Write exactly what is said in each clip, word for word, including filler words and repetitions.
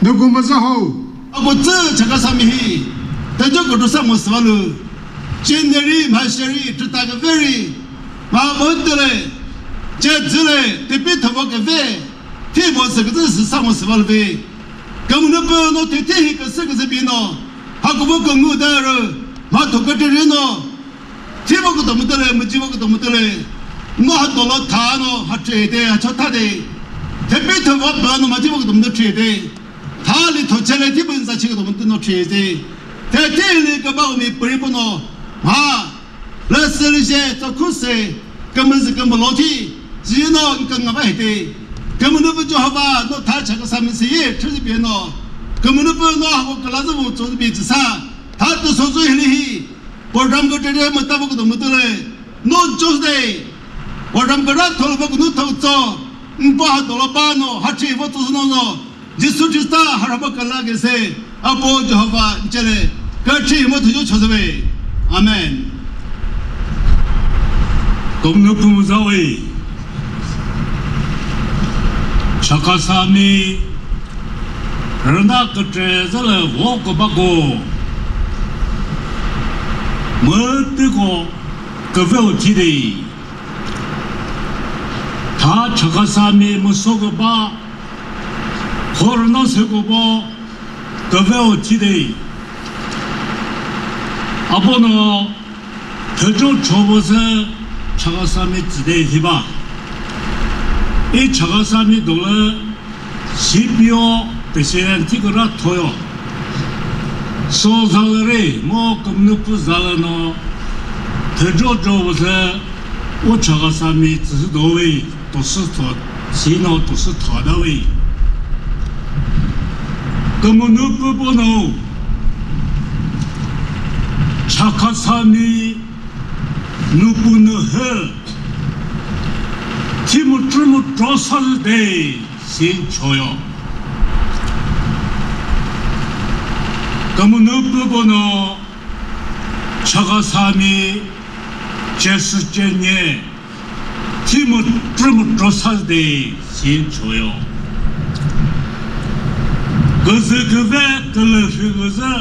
Nukumbaza ho. Apo tsü Chakhesami hi, tüjo kutusa mo swalu. Chineri, mhasheri, tuta kaveri, ma mutule, chedzule, tipi thavo kave, thi mo süküzü süsa mo swalu ve. Kümünüpü no tüthi hi küsü küsü bino, hakubu küngu darü, ma thukütü rino, thibo kütümütüle, müjibo kütümütüle, no ha dolo tha no, ha trede, ha chotade, tipi thavo bano, ma thibo kütümütü trede. Thali thochele thi pün sa chi kütümütü no trede. Te thili kübao mi püri puno, ha, lü sülüje, tsokhuse, kümüzü kümülo thi, zino, nküngaba hete. Kümünüpü Jehovah, no tha Chakhesami siye, thüzi pie no. Kümünüpü no hako külazü bu tsozi pie tsüsa. Tha tu sozu hili hi. Program ko tere mütabo kütümütüle. No Tuesday. Program ko rat tholo ba kunu thotso. Mpa ha dolo ba no, ha chi vo tsozi no no. Jisu Khrista haraba kala kese, Apo Jehovah nchele, kachi mo thujo chozebe. Amen. Komno pumuzawe. Chakhesami rüna kütre zale vo kübako. Mütüko küve uthide. Tha Chakhesami müso küba, khorüna sü kübo, küve uthide. Apono, thüjo chobo sü Chakhesami tsüde hiba. I Chakhesami dolü C P O president thi küra thoyo. So zalüre mo kümünüpü zalüno thüjo jo wüsü u Chakhesami tsüsü dowe, tosü tho, sino tosü thodawe. Kümünüpü bono Chakhesami nupü nühü thi mütrü mütro sazü de. Sin choyo. Kümünüpü bono Chakhesami cesü cenye, thi mütrü mütro sa de si choyo. Küzü küve külühü küzü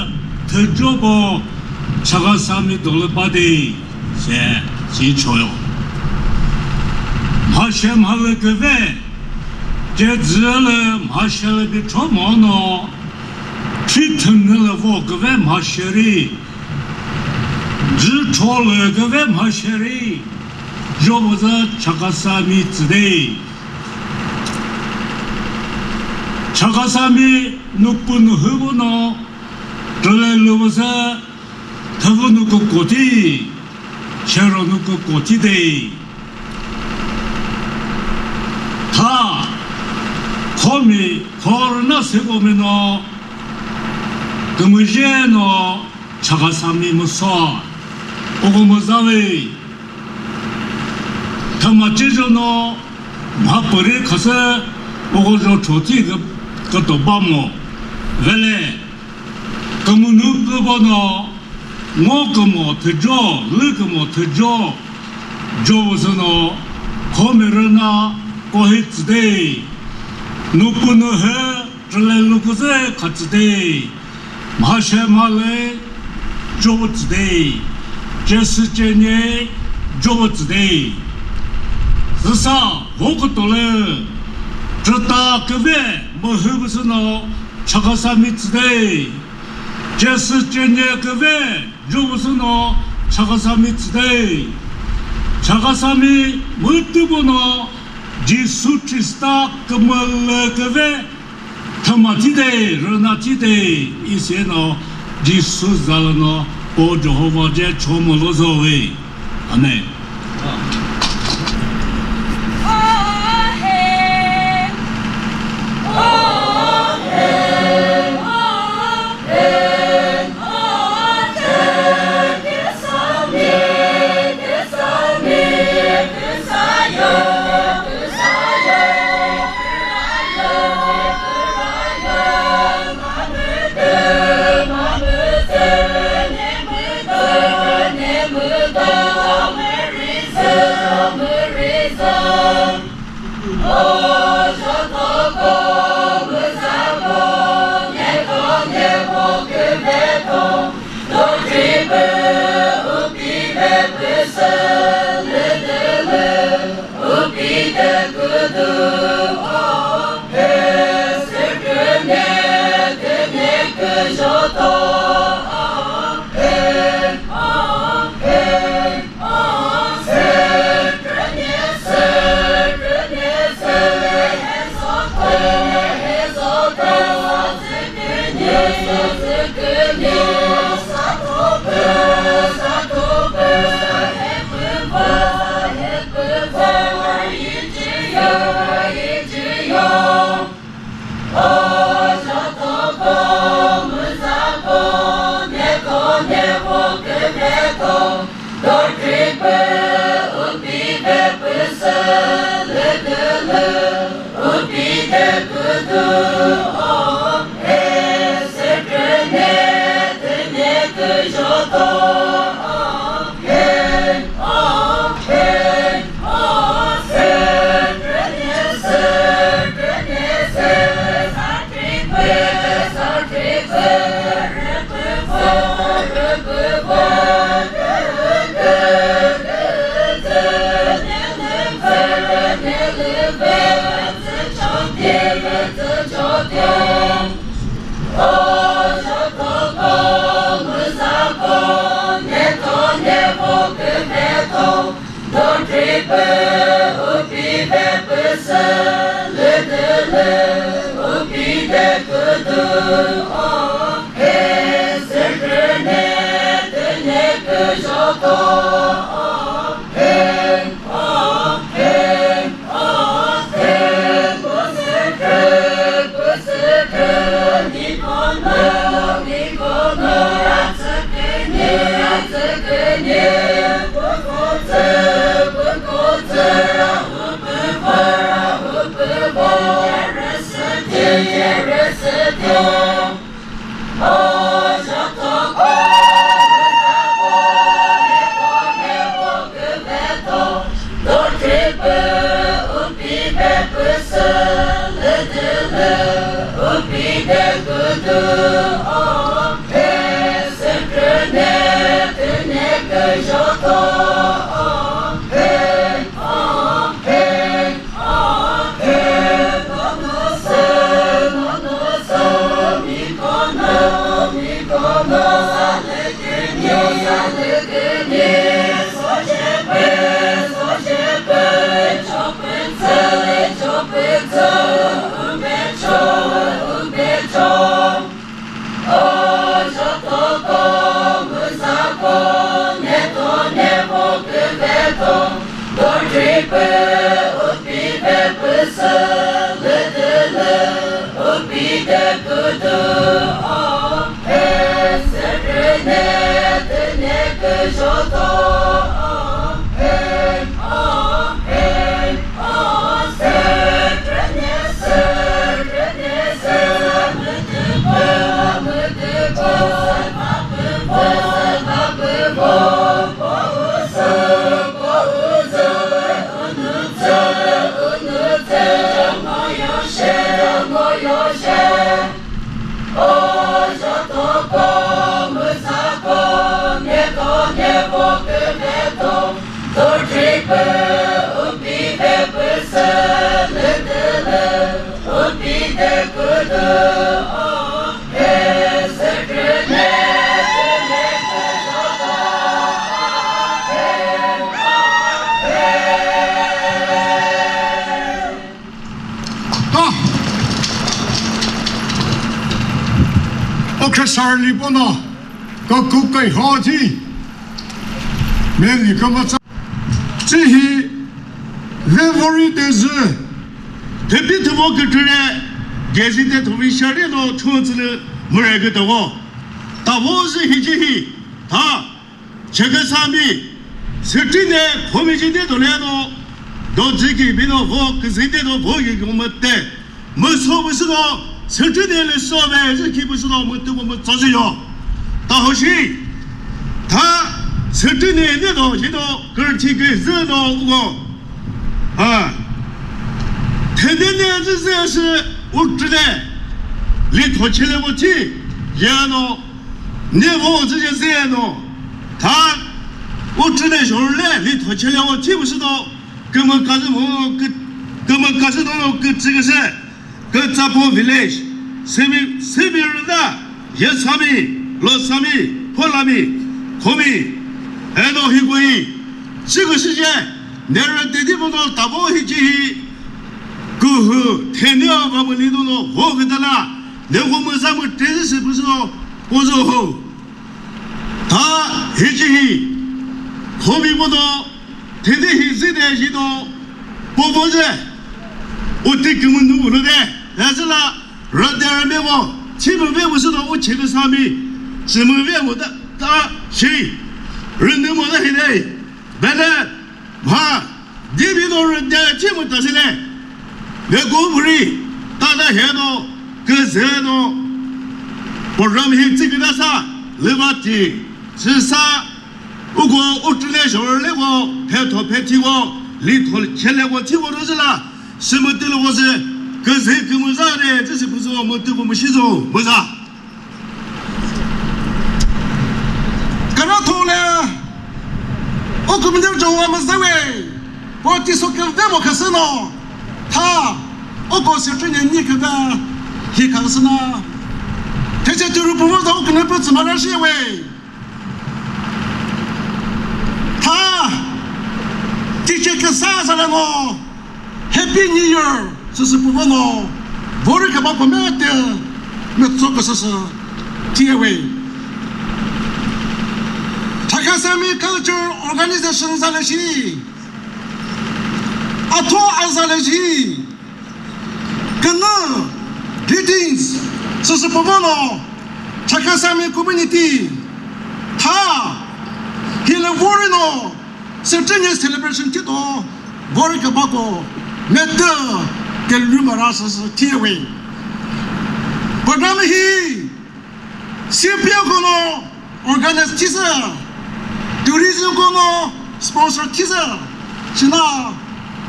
thücobo Chakhesami dolü ba de se si choyo. Mhashe mhalü küve cedzülü mhashelü bi chomono, thi thünülü vo küve mhasheri, dzü cholü küve mhasheri, jovüzü Chakhesami tsüde. Chakhesami nupü nuhü bu no, tüle lüvüzü thüvü nuku koti, chero nuku koti de. Tha, khomi, khorna sikomi no, kümüzhe no, Chakhesami müso, ogo müzave. Thüma chijo no mha püri khasü ogo jo choti kü-, küto bamo. Vele, kümünu kübo no, ngo kümo thüjo, lü kümo thüjo, jovüzü no, khomi rüna kohi tsüde. Nupü nuhü, Tüle lüküzü kha tsüde, mhashe mhalü jovü tsüde, cesü cenye jovü tsüde. Süsa vo kütolü, cüta küve mühü püsü no Chakhesami tsüde, cesü cenye küve jovü sü no Chakhesami tsüde. Chakhesami mütübo no Jisu Khrista kümülü küve thüma thide, rüna thide, ise no Jisu zalü no o Jehova je chomolo zo we. Amen. Ka. Okhe sarli pono. Ka ku kai ho thi. Me ni ka ma tsa. Chi hi ve vori de zü. Thepi thüvo kütüre. Gezi de thüvi shari no thüzülü müre kütüvo. Tavo zü hi chi hi. Tha. Chekesami, sütine khomi jide doleno, dodziki bino vo küzide do vo yi gomete. Müso müsüno, sütine le so ve ziki müsüno mütü ko mütsozi yo. Ta hoshi, ta sütine ne do jino kürti küzü do ugo. Ha. Tendene zizesi utrine, li thochele vo ti, yano, Ne vo zü je zeno, tha, u chü ne zhorüle li thochele o thi müsü do, kümü kazü mo, kü-, kümü kazü do kütsü küse, Kütsapo village, Semi, Semi rüna, Yesami, Losami, Polami, Khomi, eno Hikoi, chü küsü je, ne rü dedi mo do tabo hi chi hi, kühü, theni a va mü li do no, vo kütala, Ne vo müza mütezü sü püzü no, püzü ho. Ta hichi hi, Khomi vo do, tede hi zide ji do, po vo ze. O te kümünu vulu de, yazıla, rade rame vo, chi mü ve müsü do, o chekesami, chi mü ve mu da, ta, shi, rünü mu da hi de, bele, Mha, dibi no ründe chi mu ta sile. Le go buri, ta da he no, küzü no. Program hi tsi küda sa, lüva ti, sü sa, ugo utule zhor le go, phe tho phe thi go, li tho chele go thi go rüzüla, sü mütü lo go sü, küzü kümüza re, tsi sü püzü mütü go müshi zo, müza. Kara thole, o commander jo wa mazawe, po ti so ke ve mo khasano, tha, o ko se trin ni ke ve, hi khasana. Te che tu ru pu mo za o kene pe tsma ra shi we. Tha, ti che ke sa sa le mo. Happy New Year, süsü püvo no, vori kaba kome te, metso ka süsü, T A W. Chakhesami Culture Organization zaleji, atho azaleji, künü, greetings, süsü püvo no, Chakhesami community, tha, hile vori no, Centennial celebration thito, vori kebako, mete, kelü mara sa sa T A W. Program hi, C P O kono organize thisa, tourism kono sponsor thisa, china,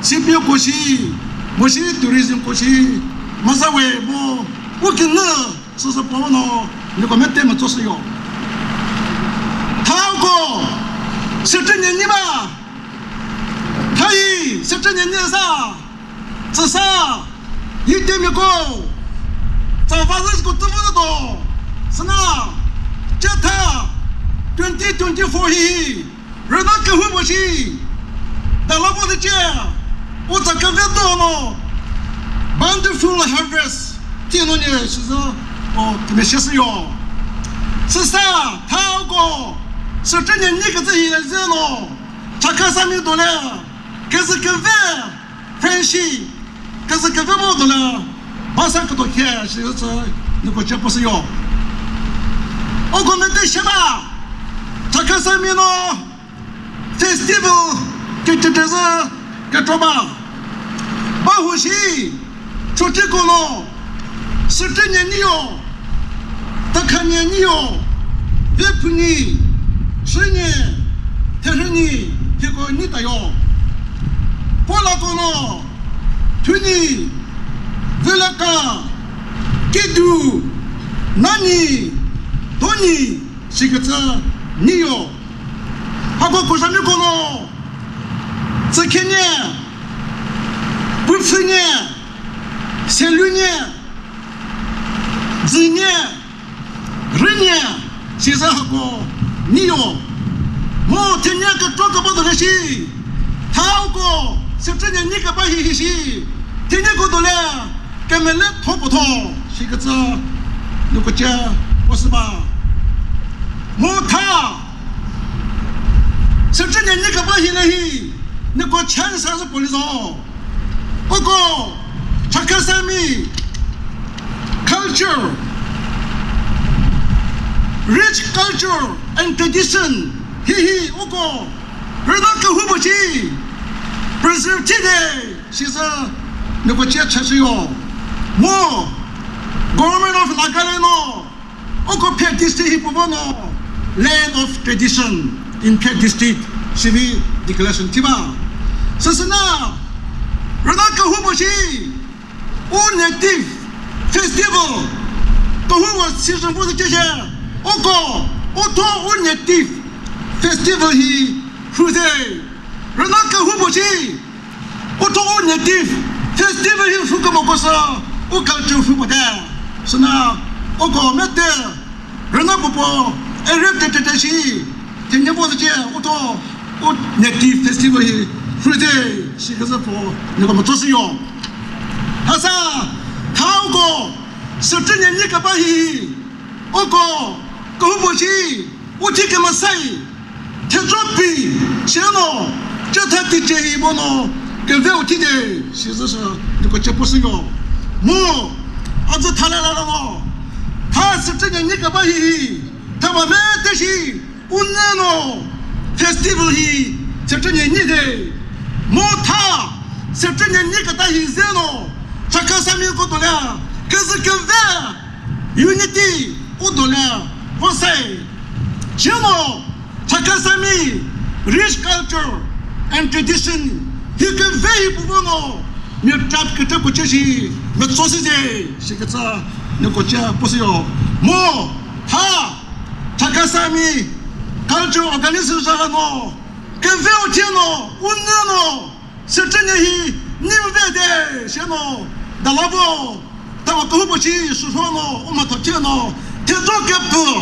C P O koshi, moshi tourism koshi, mazawe mo, ukinü, Süsü po no, niko mete mütso süyo. Thako, sütü nyenyi ba. Thayi, sütü nyenyi sa. Tsüsa, yite miko. Tsa vaza ko tu vaza do. Sana, chetha, twenty twenty-four hi. Rüna kühu bashi, dalabo de che, o tsaka ve to no, bountiful harvest, tino nye shiza, o kümeshe süyo. Süsa, thako, sütü nyenyi kütsü hi ze no, Chakhesami dole, küzü küve, friendship, küzü küve mo dole, basa küto khe, shiza, niko che po süyo. O komete sheba, Chakhesami no, Festival kükrekre zü kükro ba. Ba hushi, chotiko no, sütü nyenyi yo, takha nyenyi yo, vephünyi, shünyi, therünyi, hiko nyi ta yo. Pola kono, thünyi, velaka, kedu, nanyi, tonyi, shikütsü nyi yo. Hako kuzhami kono, tsükhenye, püpsünye, selünye, dzünye, rünye, shiza hako nyi yo. Mo thenye kükro küba dole shi, thako, sütü nyenyi küba hi hi shi, thenye ko dole, kümele tho po tho, shikütsü, niko che, po süba. Mo tha, sütü nyenyi küba hi le hi, niko chance sa police o. Oko, Chakhesami, culture, rich culture and tradition, hi hi, oko, rüna kühu bashi, preserve thide, shiza, niko che chashiyo. Mo, Government of Nagaland no, oko Phek district hi puvo no, land of tradition in Phek district, shivi declaration thiba. Süsüna, rüna kühu bashi, u native festival, kühu wa season bu che che, oko, utho u native festival hi, huze, rüna kühu bashi, utho u native festival hi shu kümoko sü u culture shu pate. Süna uko mete rüna popo area te te te shi. Thenye vo che utho u native festival hi shu te shi küzü po niko mütso süyo. Hasa tha uko sütü nyenyi küba hi uko kühu po shi. Uthi kümüsai, thezho pü, shino, chetha tiche hi mono, küve uthi de, shizü sü, niko che po süyo. Mu, azü thalala no, tha sütü nyenyi küba hi hi, thaba mete shi, uneno, festival hi, sütü nyenyi de, mu tha, sütü nyenyi küta hi zeno, Chakhesami ko dole, küzü küve, unity, u dole, vosai, Chino, Chakhesami, rich culture and tradition, hi küve hi puvo no, mi trap küte kuche shi, mi tsosi je, shi kütsa, ni kuche pusi yo. Mo, ha, Chakhesami, culture organization no, küve o chino, unne no, Sütrenye hi nimvede sheno, dalavo, tava kuhupo shi, suhono, umatho cheno, thedo kepu,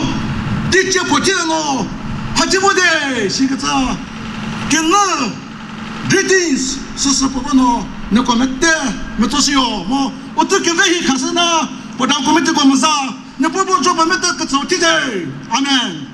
tiche po cheno, hachivo de, shi kütsa, kinu, greetings, süsü pupano, ne komete, metosio, mo, utu keve hi khasena, program committee ko muza, ne pupo joba mete kütsa tide. Amen.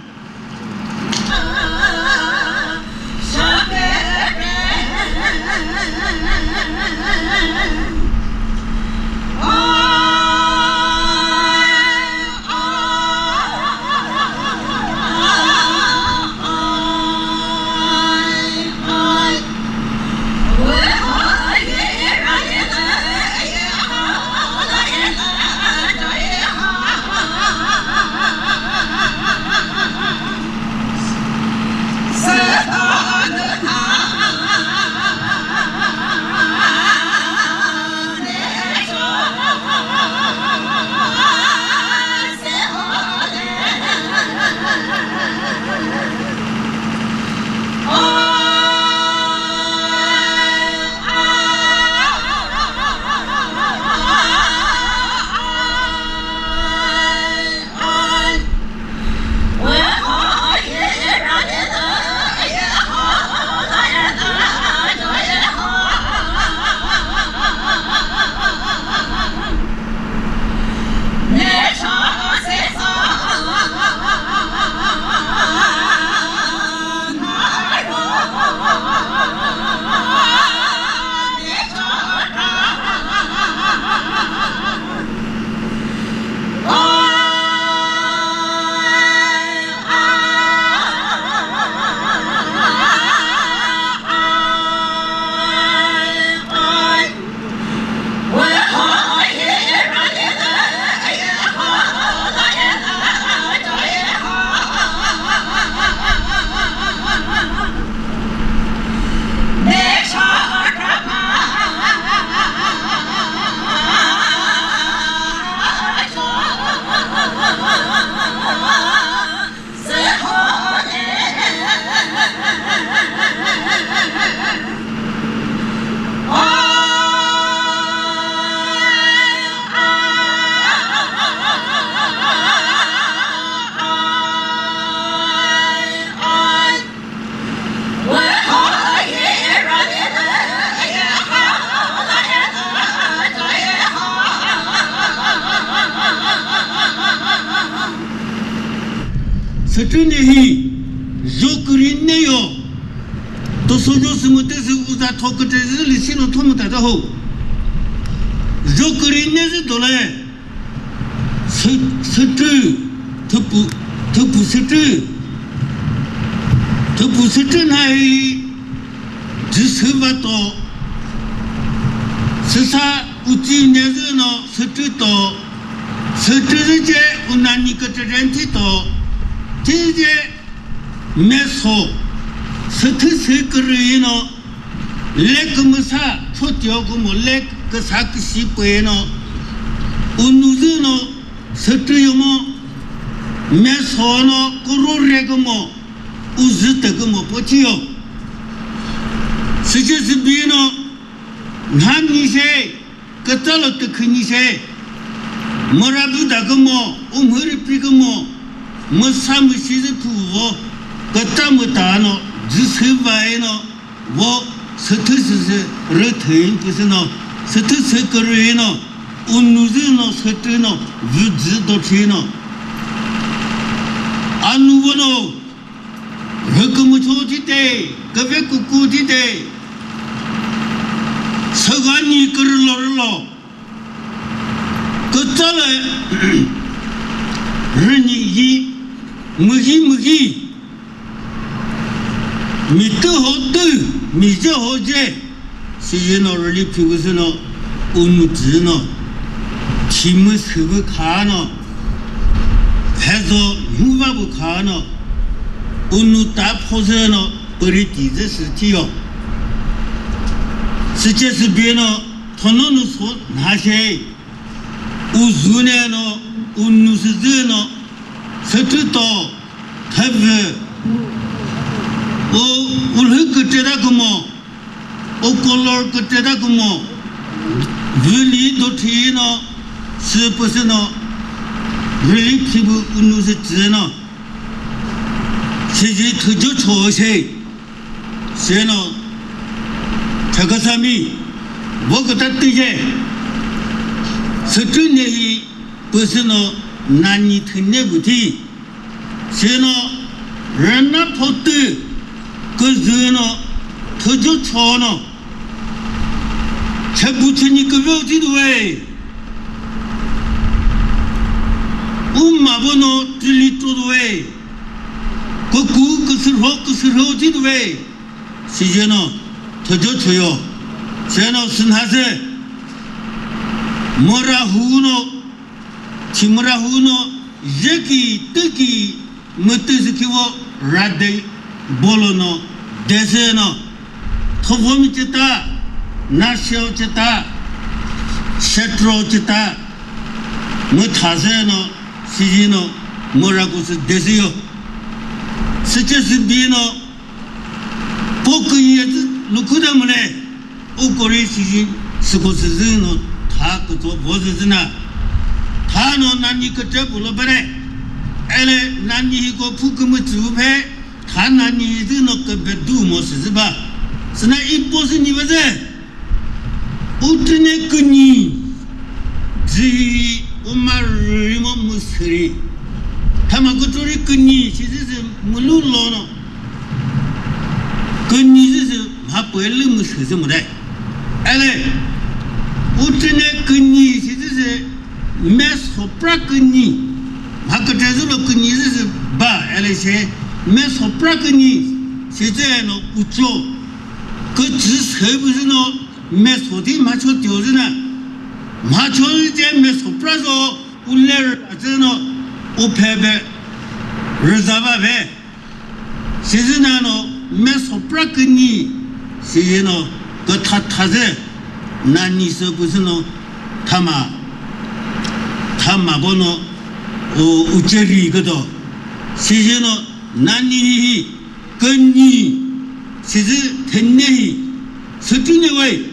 Zho küri ne yo. Toso zho sü mütü sü uza tho kütü zü lisi no tho müta ta ho. Zho küri ne zü dole. Sü-, sütü, thüpu, thüpu sütü. Thüpu sütü na hi zü sü va to. Süsa uchi ne zü no sütü to. Sütü zü ce unani kütü ren thi to. Thi ce Meso, sütü sü kürüi no, le kümüsa, chotio kümo, le küsa küsi püe no, unuzü no, sütü yomo, meso no, kuru re kümo, uzü te kümo, pochio. Süce sübi no, nhan ni se, Kütalo tükhünyi she, müra büda kümo, umhüri pi kümo, müsa müshi zü phu vo, küta müta no, zü sü vae no, vo, sütü sü sü rü thüin püsü no, sütü sü kürüi no, unu zü no, sütü no, vü zü do thi no. Anu vo no, Rhükümücho thite, küve kuku thite, sügani kürülo rülo, kütsale rünyi yi, mühi mühi, mitü ho tü, mije ho je. Süzino rüli phiküzüno, unu tsüno, chimü süvü khano, phezo yuva bu khano, unu ta phozüno, püri tizü sü thiyo. Süche sübino, thononu so nashe, uzuneno, unu süzüno, sütüto, thevü, o ulhü küteda kümo, O color küteta kümo, vüli do thino, sü püsüno, vüli khibu unu sü tsüno, sizi thüjo cho se, seno, thakasami, vo küta tije, sütü nehi püsüno, nani thüne buthi, Sino rüna photü küzüno thüjo chono chebu chini küveo thi duwe. Umma bono tili to duwe. Kuku küsürho küsürho thi duwe. Sijeno thüjo choyo. Seno sünhase mora huno Chimüra huno, jeki, tüki, mütü zükivo, rade, bolono, desüno, thovomi chita, nasio chita, shetro chita, müthasüno, sijino, müra kusü desüyo. Süche sübino, Po künye zü lukhuda mune, ukori siji süko süzü no tha kütso vo zü zü na. Tha no nani kütre pulo bere. Ele nani hiko phu kümütsü phe, tha nani zü no kübe du mo süzü ba. Süna ipo sü ni ba zü. Utüne künyi, zühi, umarüri mo müsüri. Thüma kütüri künyi, shi zü zü mülu lono. Künyi zü zü mha püelü müsü zü müde. Ele, utüne künyi, shi zü zü me sopra künyi. Mha kütre zü lo künyi zü zü ba, ele she, me sopra künyi, shi zü no ucho. Kütsü sü pü zü no, Meso thi mhacho tio zü na. Mhacho zü ce meso pra zo u le rü zü no u phe be rüza va ve. Sizü na no meso pra künyi. Sizü no kütha tha zü nani sü pü zü no thüma. Thüma bo no u, u ce ri küdo. Sizü no nani hi hi. Künyi, sizü thüne hi, sütüne wei.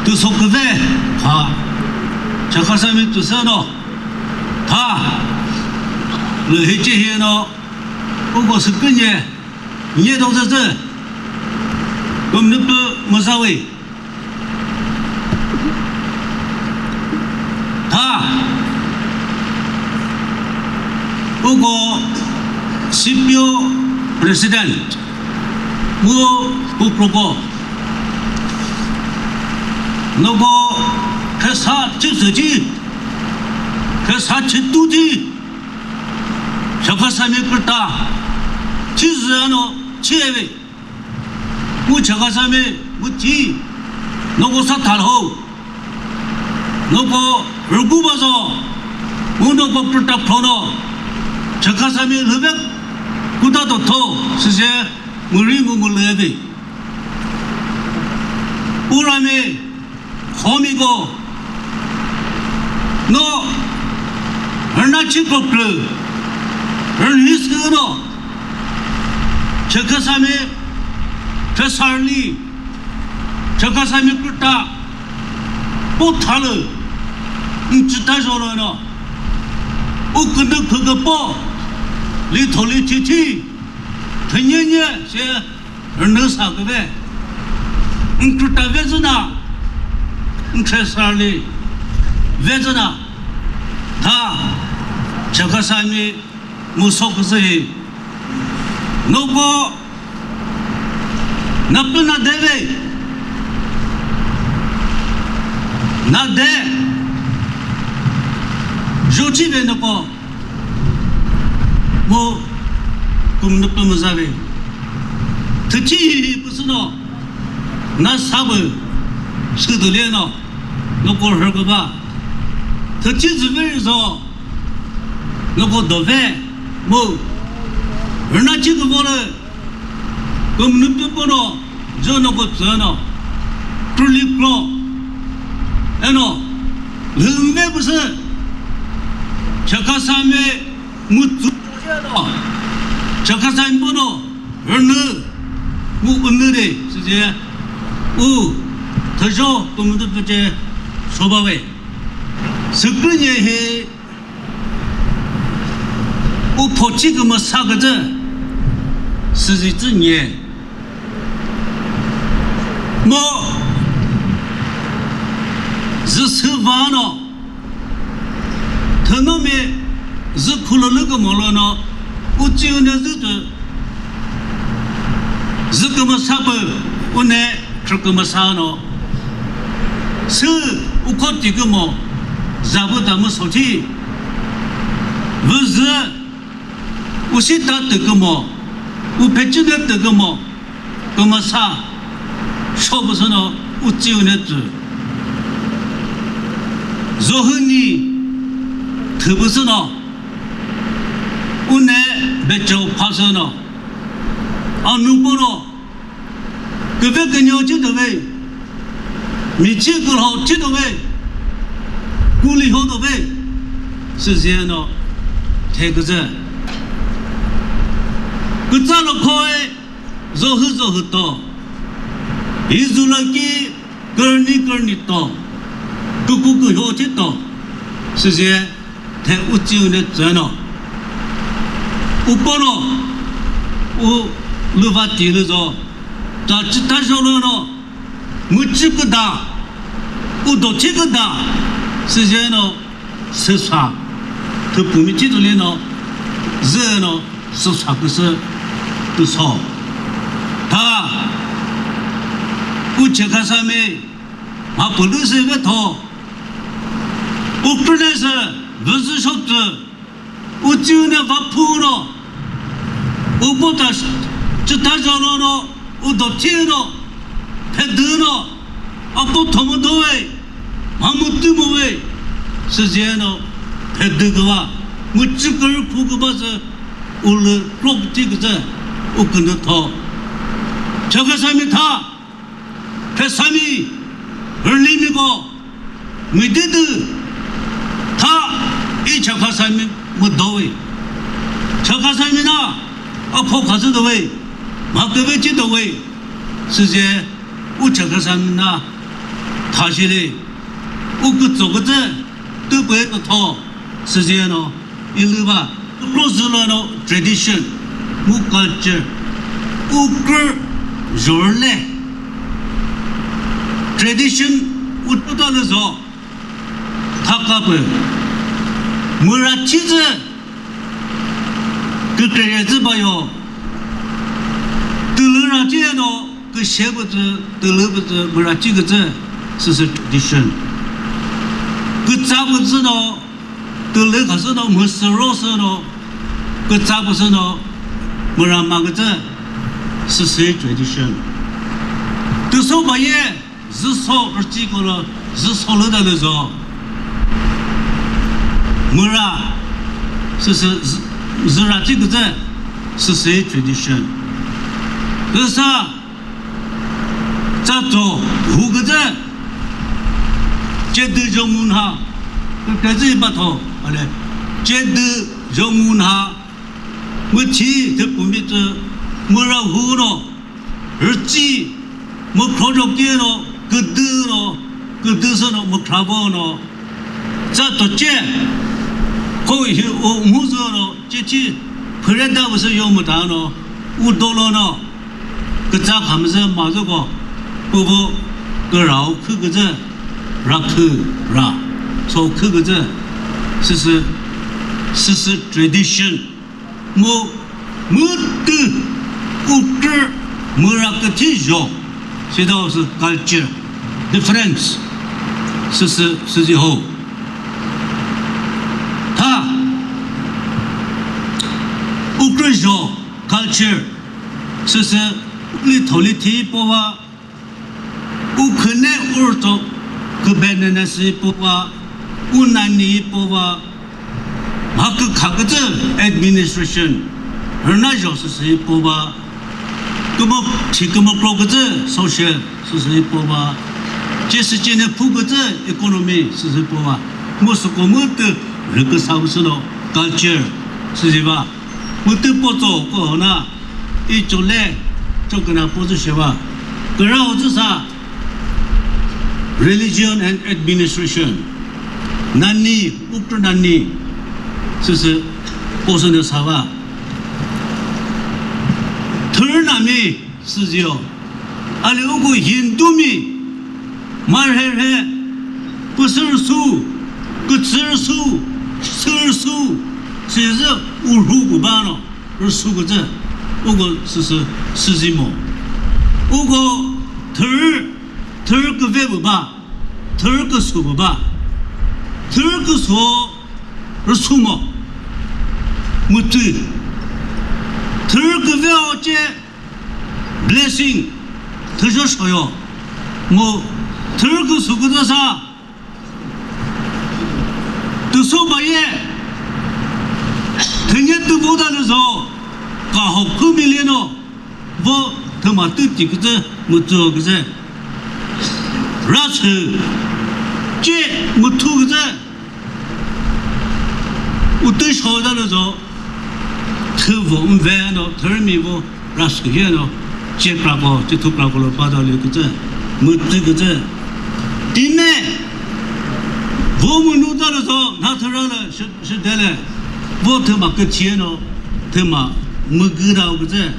Tüso küve, ha, Chakhesangmi tüsü no, tha, lü hichi hi no, uko sükünye, nye dong zezü, kümnüpü müzawi. Tha, uko C P O President, mu kukroko, noko khesa chipsüchi, khesa chituchi, Chakhesangmi kürta, chizü ano, chieve. Mu Chakhesangmi, mu thi, noko sa thal ho. Noko rüku bazo, mu noko prüta phrono. Chakhesangmi lüve kuta to tho, süse müri mu mu lüve. Urami, Khomiko, no, rüna chiko plü, rünhi sü no, Chakhesangmi, Khesarli, Chakhesangmi kürta, po thalü, nchita jolo no, u künü khükü po, li tholi chichi, thünyenye, se, rünü sa küve, nkrüta vezüna, nkhresarli vezüna, tha, Chakhesangmi müso küzü hi, noko, napü na deve, na de, jochi ve noko, mu kümnüpü müzave. Thüchi hi püsüno, na sabü, südüleno, noko rhüküba. Thüchi züveri zo, noko dove, mu, rüna chi küvole, kümnüpü pono, jü noko tsüno, truly kro, eno, lhüme püsü, Chakhesangmi, mütsu no, Chakhesangmi pono, rünü, mu ünü de, süce, u, thüjo, kümütü püce, sobave. Sükünye hi, u phochi kümüsa küzü, süzi tsünye. Mo, zü sü vano, thünomi zü khulülü kümolo no, uchi une zü tü, zü kümüsa pü, une khrü kümüsa no, sü uko ti kümo, zabü tamü sothi, vü zü, usi ta tü kümo, u phe chine tü kümo, kümüsa, shopüsüno, uchi une tsü. Zohüni, thüpüsüno, une becho phasüno, anu pono, küve künyo chi dove, michi külho chi dove, kuli ho dove, süzeno, the küzü. Kütsa lo khoe, zohü zohü to. Hi zula ki kürni kürni to. Küku kühyo thi to. Süzye the uchi une tsüno. Upono u lüva ti lü zo. Ta chi ta jolo no. Müchi küda. U do chi küda. Süzye no. Süsa, thüpumi thitulino, züno, süsa küsü, küso. Ta, u Chakhesangmi, ma pülüsü ve tho, u krünesi, vüzü shoptü, u chiune va phuno, u bota chita jolono, u do thino, phedüno, apo thomo doe, mamu tümo we, süzeno, phedü küva, müchü kürü phu küva sü, ulü klok ti küzü, u künü tho. Chakhesangmi tha, Khesangmi, rülimiko, müdüdü, tha, i Chakhesangmi, müdoe. Chakhesangmi na, Ka pho khazü do we, ma küve chi do we, süze u Chakhesang na tha shi le, u kütso küzü, tüpü kütho, süze no, ilü ba, kro zü lo no tradition, mu culture, u kro zhorüle. Tradition u tuta lü zo, thaka pü, müra chi zü, kükre zü bayo, tülü ra chi no, küshe pü zü, tülü pü zü, müra chi küzü, süsü tradition. Kütsa pü zü no, tülü khasü no, müsüro sü no, kütsa pü sü no, müra ma küzü, süsü tradition. Tüso baye, züso rüchi kolo, züso lü da lü zo. Müra, süsü, zü-, züra chi küzü, süsü tradition. Küsa, tsa tso, hu küzü, che dü zho ngu nha, kükre zü ba tho, ale, che dü zho ngu nha, müthi thüpumi tsü, müra hu no, rüchi, mükro zho ki no, küdü no, küdü sü no, mükra vo no, tsa to che, ko hi u mu zü no, che chi, phüre da vü sü yo müta no, u dolo no, kütsa kha müzü ma zü ko, pü vo, kürao khü küzü, ra khü, ra, so khü küzü, süsü, süsü tradition. Mu, mütü, ukrü, müra küthi zho. Sida sü culture difference. Süsü, süzi ho. Tha, ukrü zho, culture. Süsü, li tholi thi pova, u khüne urto kübenene si pova, u nani pova, mha kükha küzü administration, rüna zho süsü pova, kümü, thi kümükro küzü social süsü pova, cesü cene phu küzü economy süsü pova, mu süko mütü rüküsa küsü no culture süsü va. Mütü potso ko hona, i chole, choküna potso sheva. Kürao tsü sa, religion and administration. Nani, ukrü nani, süsü, potso ne sava. Thürü nami, süzio. Ali uko Hindu mi, marhe rhe, püsür su, kütsür su, sür su, süzü urhu kübano, rüsu küzü, uko süsü, süzimo. Uko thürü, thürü küve küba, thürü küsu küba, thürü küsu rüsumo, mütü, thürü küve oche, blessing, thüzho shoyo. Mu, thürü küsu küzü sa, tüso baye, thünye tüvo da lü zo, kaho khu million o, vo thüma tüti küzü, mütsuo küzü. Ra sü, che müthu küzü, utü sho da lü zo, thüvo mve no, thürümi vo, ra sü ye no, che krako, che thu krako lo pa da lü küzü, mütü küzü. Time, vo münu da lü zo, na thüra lü, shü, shü de lü, vo thüma küchie no, thüma mügü da küzü.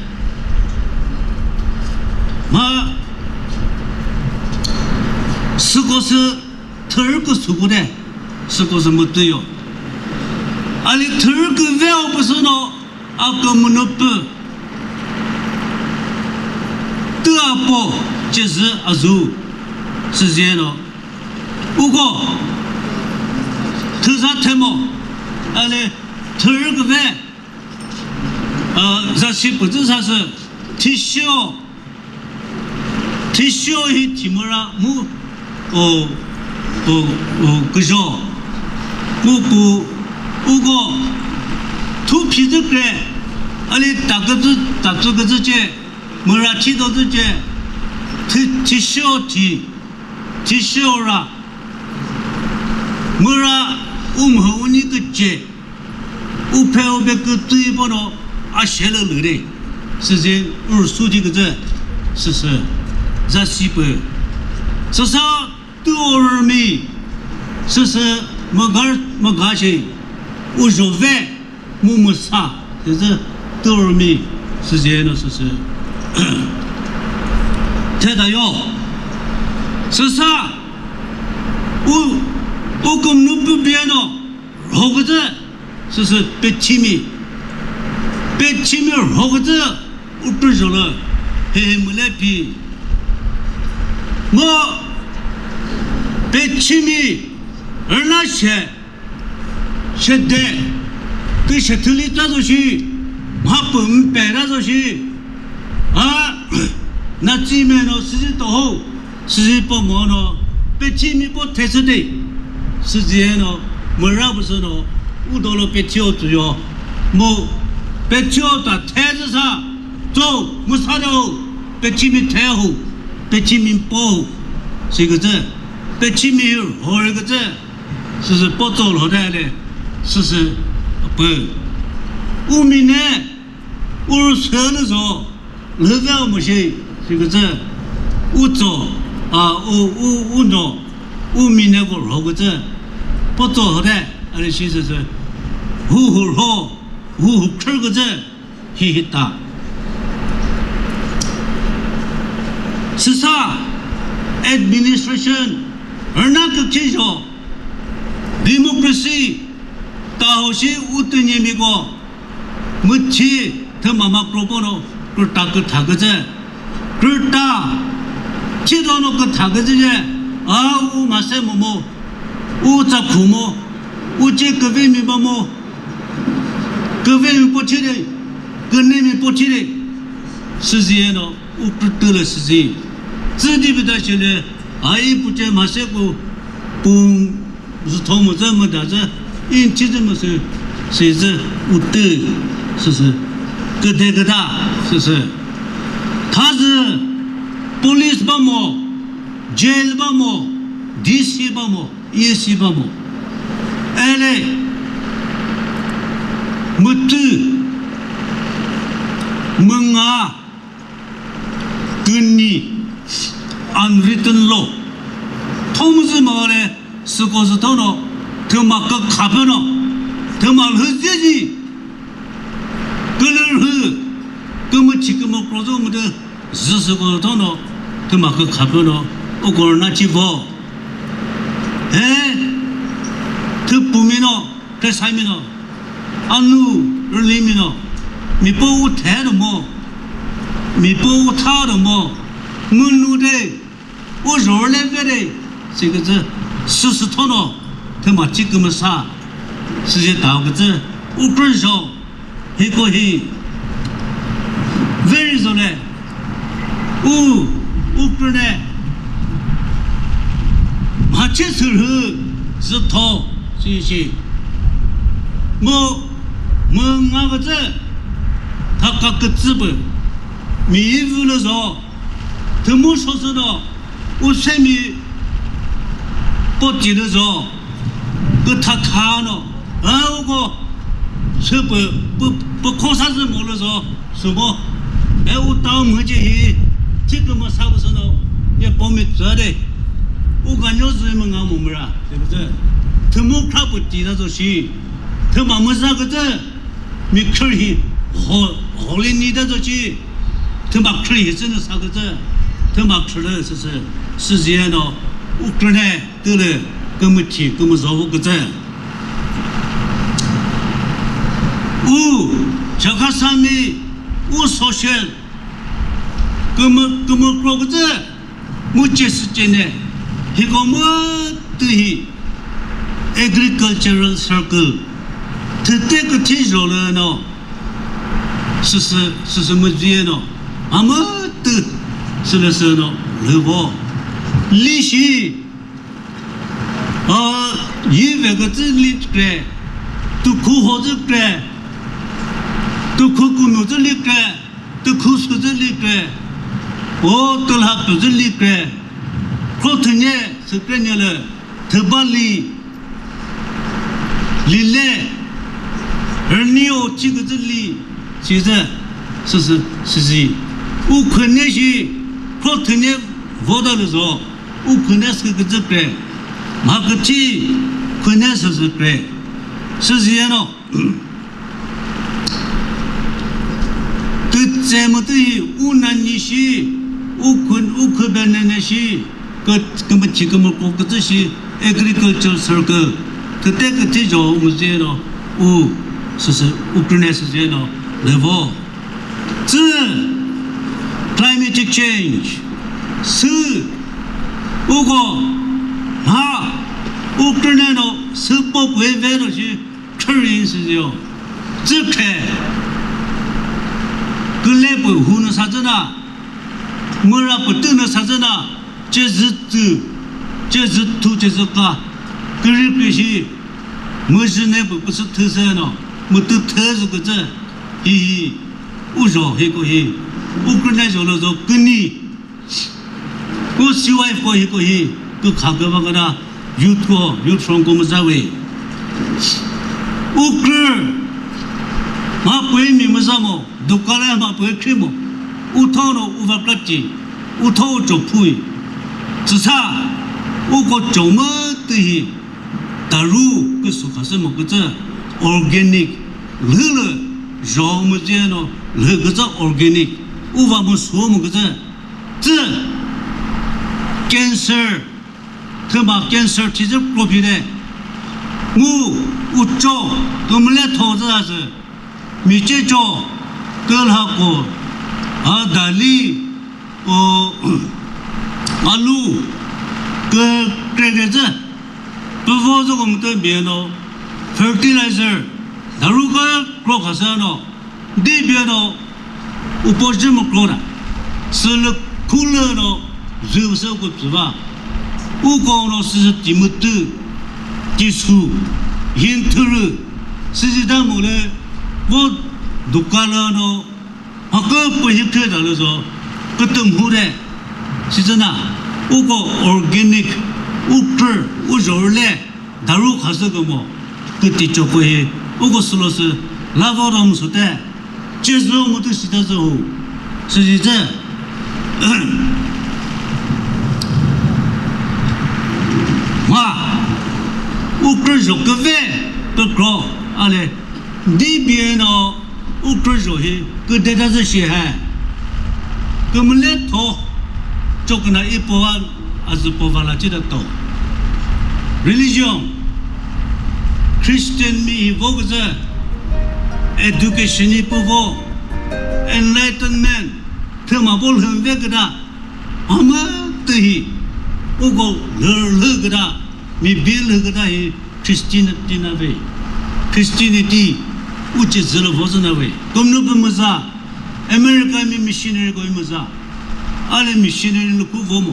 Ma, süko sü, thürü küsu küde, süko sü mütü yo. Ali thürü küve o püsü no, a kümünu pü. Tü apo, chezü azu, süziyeno. Uko, thüza themo, ali thürü küve, a, zasi pütü sasü, thishio, Thisho hi thimüra mu, o, o, o, küzho. Mu ku, uko, thu phizü kre, ali taküzü, taküzü küzü che, müra thi dozü che, thi, thisho thi, thisho ra, müra umhü uni küche. Uphe ube kütüi bono, a shele lüre. Süzi ur sudi küzü. Süsü. Za si pü. Süsa tüormi. Süsü magar magashi. Uzhove. Mu müsa. Süsü tüormi. Süzi no süsü. Theda yo. Süsa. U, u kümnü pü bieno. Rhoküzü, süsü pethimi. Pethimi rhoküzü, utuzholü, hehe mülephi. Mo, pethimi, rüna she, shede, tü shethüli tazo shi, mhapü mpe tazo shi. A, na tsi meno süzi toho. Süzi po mo no, pethimi po thesü de. Süzi eno, müra püsü no, udolo pethio tsuyo. Mu, pethio ta thesü sa, tso, müsa de ho, pethimi the ho, pethimi po ho. Siküzü, pethimi hori küzü, süsü po tso lo de le, süsü pü. Umi ne, ur sülü zo. Lüve u müshi, shi küzü, u tso, a, u, u, u no, u mine ko rho küzü, po tso hore, a ri shi süsü, hu hu rho, hu hu khrü küzü, hi hi ta. Süsa, administration, rüna kükhi zho, democracy, ta ho shi u tü nyemi ko, Müthi thüma makro pono kürta kütha küzü. Kürta chidono kütha küzü je. A u mase momo. U tsakhu mo. U che küvemi bamo. Küvemi pochire. Künemi pochire. Süzi eno u kürtü le süzi. Tsüdi bida shile. Ai puche mase ku pung. Zütho müzü müdazü, inchi zü müsü, sizü, utü, süsü, küde küda, süsü. Thazü, police bamo, jail bamo, D C bamo, E C bamo. Ele, mütü, münga, Künyi, unwritten law. Thomüzü male, süko süthono, thüma kükha püno, thüma lhüzezi, külürhü, kümüchi kümükrozo müdü, zü süko süthono, thüma kükha püno, ukorna chivo. He, thüpumino, Kre saimino, anu rülimino, mipo u the do mo, mipo u tha do mo, ngunu de, u zhorle ve de, siküzü, süsü thono, thüma chi kümüsa, süje tao küzü, u krü zho, hiko hi, very zole, U, u krüne. Mhache sürhü zütho, shi, shi. Mu, mu nga küzü, thaka kütsü pü. Mi yi vü lü zo. Thümu sho sü do. U semi poti lü zo. Kütha tha no. A uko. Sü pü, pü, pü khosa zü mo lü zo. Sübo, e u tao mhüce hi, thi kümüsa pü süno, ye pomi tsü de, u ganyo zü mü nga mu müra, se pü tsü, thümu khra pü ti ta zo shi, thüma müza kütsü, mi khrü hi, ho, holy ni ta zo shi, thüma khrü hi sünü sa kütsü, thüma khrü lü sü sü, sü zi no, u krüne, tülü, kümüthi, kümüzo vo kütsü. U, Chakhesangmi, u social, kümü, kümükro kütsü, mu chesü chene, hiko mütü hi, agricultural circle, thüte küthi zholü no, süsü, süsü müzüye no, a mütü, sülesü no, lüvo. Lishi, A, yi ve kütsü likre, tükhu ho zükre, tükhu künü zü likre, tükhu sü zü likre, o tülha pü zü likre, kro thünye sükre nyele, thüba li, lile, rünio chi kütsü li, Size, süsü, sizi. U khüne shi, kro thüne voda lü zo. U khüne sü küzü kre. Ma küchi khüne süsü kre. Sizi yeno. Tütse mütü hi u nani shi, u khün, u khübenene shi. Kü-, kümüchi kümüko kütsü shi agriculture circle. Küte küthi jo müzüno u, süsü, u krüne süzüno level. Tsü climate change. Sü uko ha u krüne no sü po pwe ve no shi. Current yo, tsükhe, küle pü hu nü sa tsü na, müra pü tü nü sa tsü na, che zü tsü, che zü thu, che zü ka, küri küshi, müzü ne pü pü sü thü sü no, mütü thü zü kütsü, hi hi, u zho hi ko hi, u kü ne zho lo zho küni. Ku C Y F ko hi, ko hi, ku kha ke ba ka da, youth ko, youth front ko müza we. U kre, ma pui mi müza mo, dukale ma pui kri mo. U tho no u va kati, u tho u cho pui. Tsü sa, u ko cho mü tü hi, daru ke su kha se mo ke tsü, organic, lhü lü, zho mü zhe no, lhü ke tsü organic, u va mü su mo ke tsü, Tsü cancer, thüma cancer thizü krophi de. Mu ucho kümüle tho zü azü. Miche cho, külhako, a dali, o, alu, kü krekre zü. Püvo zü kümütü bie no, fertilizer, daru kü kro khasü no. Di bie no upo zhü mükro ra, sülü khulü no zü sü ku psü va. U ko no sü sü ti mütü, ti su, hin thürü, sü sü da mu le, vo duka lü no, ha kü pü hi kre da lü zo, kü tüm hu de, sü zü na, u ko organic, u kre, u zhorüle, Daru khasü kümo, küti choko hi, uko sülo sü, lavo rom sü te, chizü mütü sita zü hu, süzi zü. Ma, ukrü zho küve, kükro, ale, D B N O, Ukrü zho hi küdeta zü shi he. Kümüle tho. Choküna i pova, azü pova la chita to. Religion. Christian mi hi vo küzü. Education hi pü vo. Enlightenment. Thüma vo lhün ve küta. Ama tü hi. Uko lhür lhü küta. Mi bil lhü küta hi. Christianity na ve. Christianity uche zülo vo zü na ve. Kümünu pü müza, America mi missionary ko müza. Ale missionary lü ku vo mo.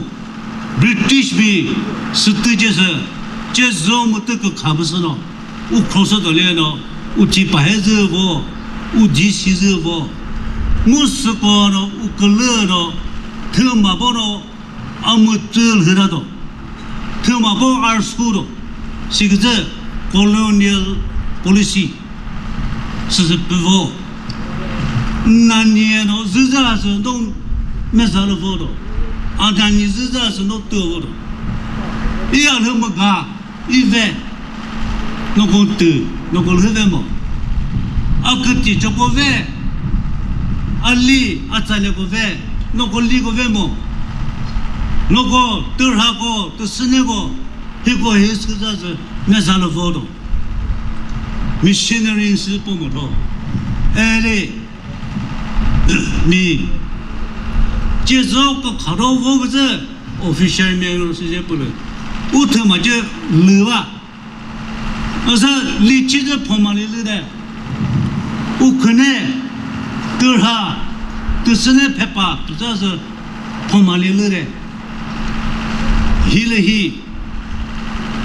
British mi sütü che sü, che zo mütü kükha pü sü no. U khosü to le no, u chi pa he zü vo, u ji si zü vo. Mu sü ko no, u külü no, thüma bo no, a mütü lhü ra do. Thüma bo arsu do. Siküzü colonial policy. Süsü püvo. Nani no züza sü do meza lü vo do. A nani züza sü do tü vo do. I a lhü mü ga. I ve, noko tü, noko lhü ve mo. A küti choko ve, a li, a tsale ko ve, noko li ko ve mo. Noko tü rha ko, tü süne ko, hi ko hi sü za zü, ne za lo vo do. Missionary sü po mo do. Eli, mi, che zo ko kha do vo ko zü, Official manual süce pülü. U thüma ce lüva. Asa lichi ce phoma li lü de. U khüne, tü rha, tü süne phepa, tü za sü phoma li lü de. Hi lü hi,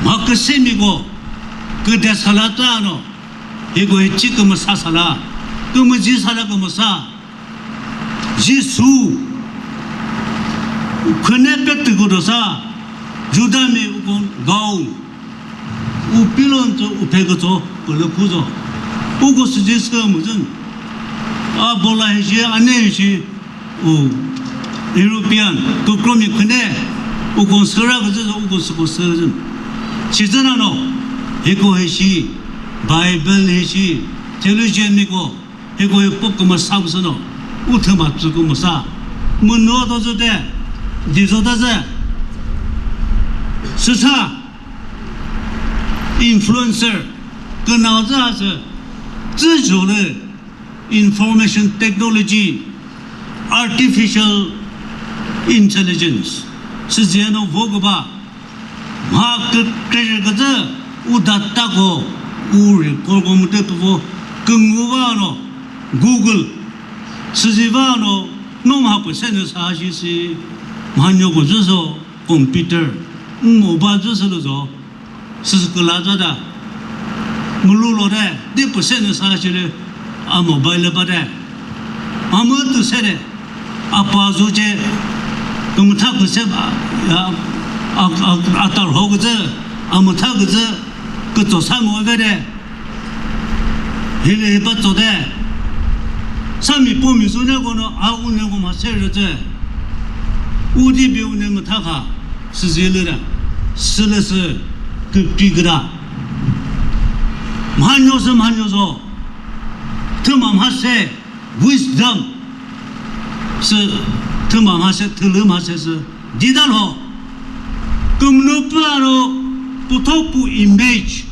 ma küsemi ko, küde sala ta no, hi ko hi chi kümüsa sala, kümüzi sala kümüsa. Jisu, u khüne pe tüko do sa, Juda mi u kon gao, u pilon tso, u phe ko tso, pülü khu zo. U ko süji sü müzün. A bola hishi, a ne hishi, u European, kükromi khüne, u kon süra küzü, u kon süko süzü. Shizü nano, hiko hishi, Bible hishi, theologian miko, hiko hi pop kümüsa küsü no, u thüma tsü kümüsa. Müno to zü te, dizo ta zü, süsa, influencer, künao zü asü, zü jolü, information technology, artificial intelligence, süzino vo küba, mha kükre küzü, u data ko, u record ko müte püvo, küngu va no, Google, süzi va no, no mha püsene sa shi si, mha nyoko zü so, computer, mobile zü sülü zo, süsü küla za da. Mülu lo de, di püsene sa shile, a mobile ba de. A mü tü se de, a pa zu ce, kümütha küse ba, ya, a, a, a tar ho küzü, a mütha küzü, kütso sa mo ve de. Hile hiba tso de. Sami po mi su ne kono, a u ne ko ma se re zü. U di bi u ne mütha kha. Süzilü ra, sülüsü, kükri küda. Mhanyo sü mhanyo zo. Thüma mha se, wisdom. Sü thüma mha se, thülü mha se sü. Didal ho. Kümnü pü aro, putho pu image,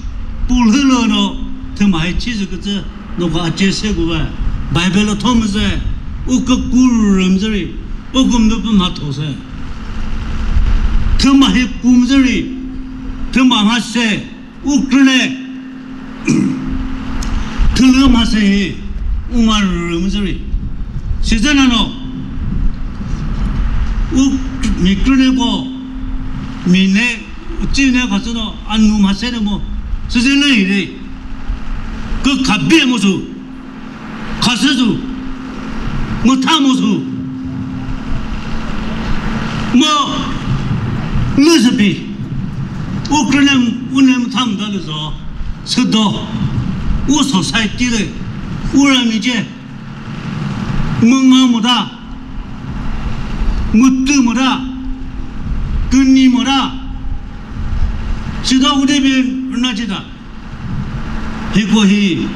pu lhülü no, thüma hi chizü kütsü, no ka ache se kuva. Bible thomüzü, u kükurü mzüri. Ukumdu pü mha thosü. Thüma hi kumzüri. Thüma mha se. Ukrüne. Thülü mha se hi. Uma rümzüri. Sizena no. U mikrüne ko. Mine. Uchi ne khasü no. Anu mha se ne mo. Sizena hi de. Kü khabe mo su. Khasü sü, mütha mu sü, mu lü sü pi, u krüne, u ne mütha müta lü zo, sü do, u society lü, u rami ce, münga müta, mütü müta, küni müta, sü do u de bi rüna cita. Hiko hi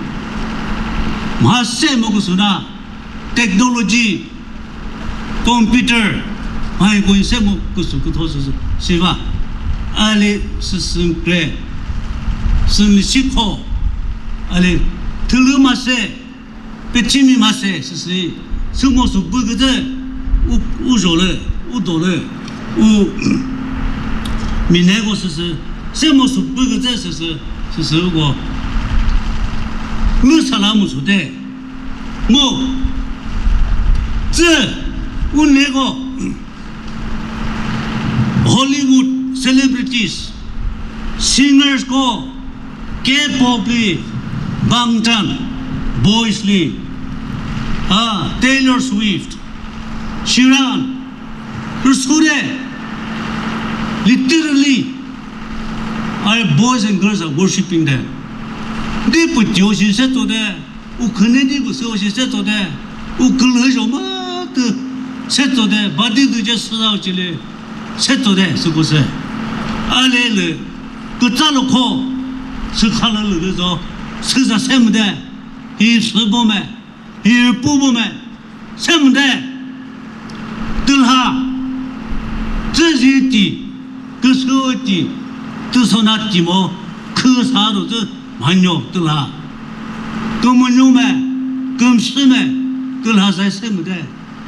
mha se mo küsü na technology, computer, mha hiko hi se mo küsü kütho sü sü siva. Ali sü sü kre, sü mi sikho, ali thülü mha se, pechimi mha se, sü sü, sü mo sü bü küzü, u, u zho lü, u do lü, u, mi ne ko sü sü, sü mo sü bü küzü sü sü, sü sü ko. Lü sala mu sü de. Mo, zü, u ne ko, Hollywood celebrities, singers ko, K-pop li, Bangtan Boys li, ah, Taylor Swift, Sheeran, rüsure, literally, our boys and girls are worshiping them. Di pü tio shi se to de, u khüne di pü se o shi se to de, u külhü jo ma tü se to de, ba di dü je sü zao chile. Setso de, süko sü. A le lü, kütsa lü kho, sü kha lü lü zo, sü za se müde, hi sü bo me, hi pu bo me, se müde. Tülha, tsü zi ti, küsü ti, tüsona ti mo, khü sa ro tsü, mhanyo tülha. Kümünyo me, kümsü me, tülha za se müde.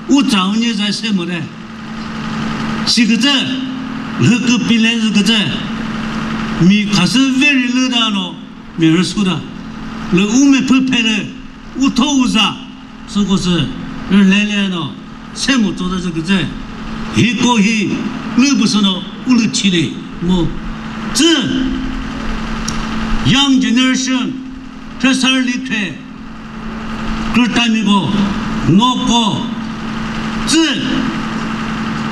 U tsa u nye za se müde. Si kütsü, lhü kü pile zü kütsü. Mi khasü veri lü da no, mi rüsu da. Lü u me pü phe lü, u tho u za, süko sü, rü le le no, se mu tso da zü kütsü. Hi ko hi, lü pü sü no, u lü chi le, mu. Tsü, young generation, Khrüsarli kre, kürtamiko, noko, tsü,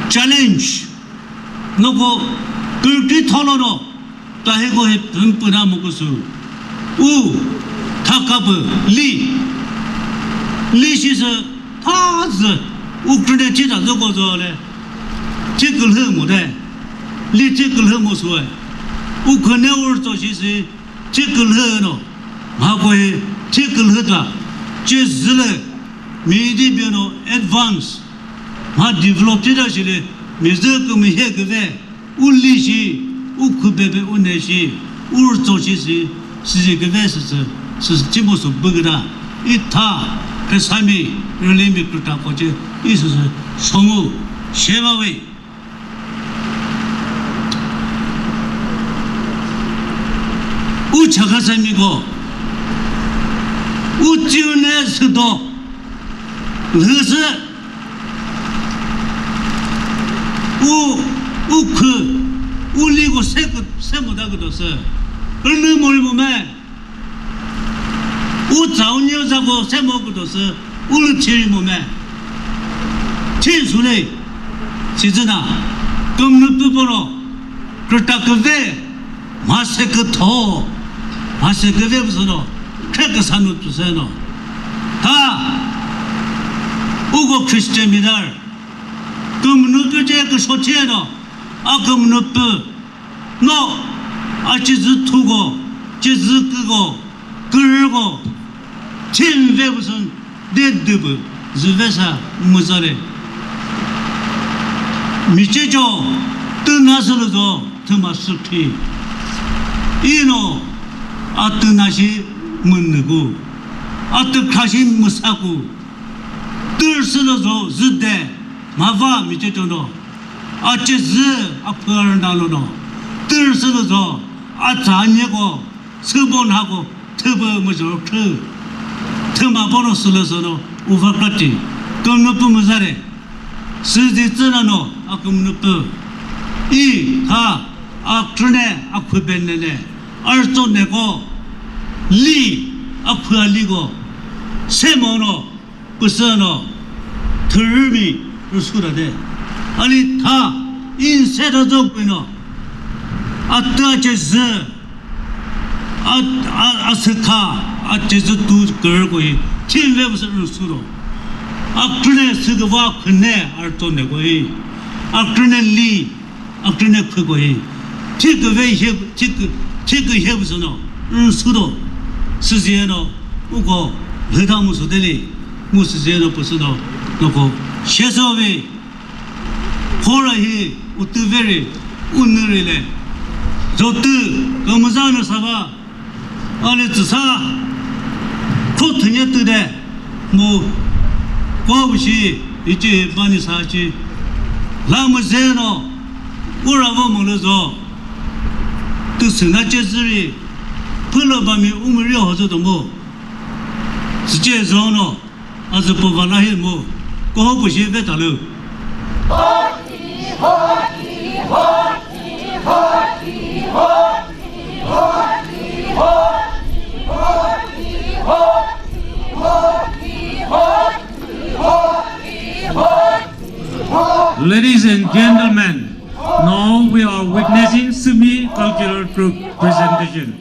challenge, noko, kürki tholono, tahiko he pümpüna mokosu, u, thakapü, li, Li shi sü tha zü, u krüne thi ta zü ko zü le, thi külhü mu de, li thi külhü mu sü e, u khüne u rütso shi sü, thi külhü no, mha ko hi thi külhü ta, che zü le, mi di bi no advance, mha develop thi ta shi le, mi zü kümühe küve, u li shi, u khübebe u ne shi, u rütso shi si, sizi küve süsü, süsü thimo sü büküta, i tha, khesami, rülimi kürta koce, i süsü, songu, sheva we. U chakhasamiko, u tsiune südo, lhüsü, u, u khü, u liko se kü-, se müta küdo sü, ünü mori mo me, u tsa u nyi za ko se mo küdo sü, u lü thiri mo me. Thi su le, si zü na, kümünu pü poro, kürta küve, mha se kütho, mha se küve pü sü no, khe küsa nu pü sü no. Tha, uko Christian midar, kümünu pü ce küso ce no, a kümünu pü, no, a cizü thuko, cizü küko, kürüko, thimve pü sü, de dübü züvesa müzare. Miche cho tüna sülüzo thüma sükhi. Ino atüna shi münüku. Atükha shi müsaku. Tür sülüzo züde mava miche cho no. Ache zü apür nalo no. Tür sülüzo atsa nyeko. Sübo nhako thübü müzho khü. Thüma bono sülüsü no uva krati. Kümünu pü müzare. Süzi tsüna no a kümünu pü. I tha a krüne a khübenene. Arto neko. Li a khü a liko. Semo no. Püsüno thürümi rüsura de. Ali tha inse da zokpino. Atta chezü. At, a, asükha, a chezü tu kürü koyi. Thimve püsü rüsuro. Akrüne süküva khüne artone koyi. Akrüne li. Akrüne khüko hi, thiküve hie, thikü, thikü hie püsüno, n südo, süzieno, uko, lhüda musu deli, musu zieno püsüno, noko, sheso ve, khora hi, utü veri, unüri le, zotü, kümüza nü sava, Ali tsüsa, kho thünye tüde, mu, kwa ushi, ichi bani sa chi, la mu zeno, ura vo mu le zo, tüsü na che züri, pülo ba mi umri ho zo do mu, tsü che zo no, Azü pü va la hi mu, koho pü shi ve ta lü. Ladies and gentlemen, now we are witnessing Sumi Cultural Troupe presentation.